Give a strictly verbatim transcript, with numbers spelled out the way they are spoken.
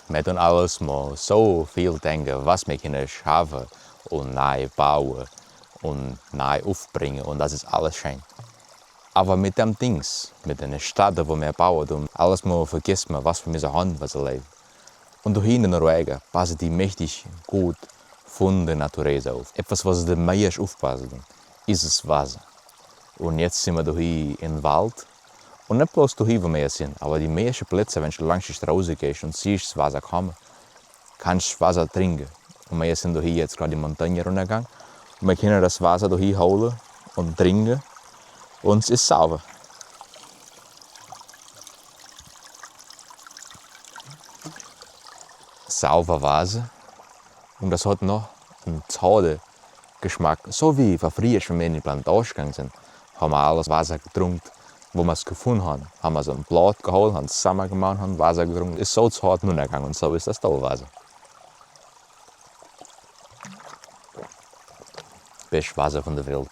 Mer dun alles mol so viel denkje, was mer kenne schaufe un nei baue un nei uffbringe un das es alles scheen. Äwa met däm Dings, met denne Stadt, wo mer baue dun, alles mol vergesse mer, was mer misse han, was se leew. Un doa hie en Norwege passe die mächtig god vun de Naturesa uff. Etwas, was de meist uffpasse dun, es es Wasa. Un jetz sin mer doa hie em Wald. Un nit bloos doa hie, wo mer sent, äwa die meiste Plätze, wan du langs de Stroße jeist un siehst Wasa kome, kannst Wasa drinke. Un mer sent doa hie jetz grad de Montagne runnerjegange. Un mer kenne das Wasa doa hie hole un drinke. Un es sauwer. Sauwer Wasa. Un das hot noch en zade Geschmack. So wie fa frieher, wan mer en de Plantage jegange sent, han mer alles Wasa jedrunke, wo mer's jefungen han. Han mer so en Blaut jeholt, han Sommer jemacht, han Wasa jedrunke. Es so zad nunnerjegange un so es das doa Wasa. Bescht Wasa vun de Welt.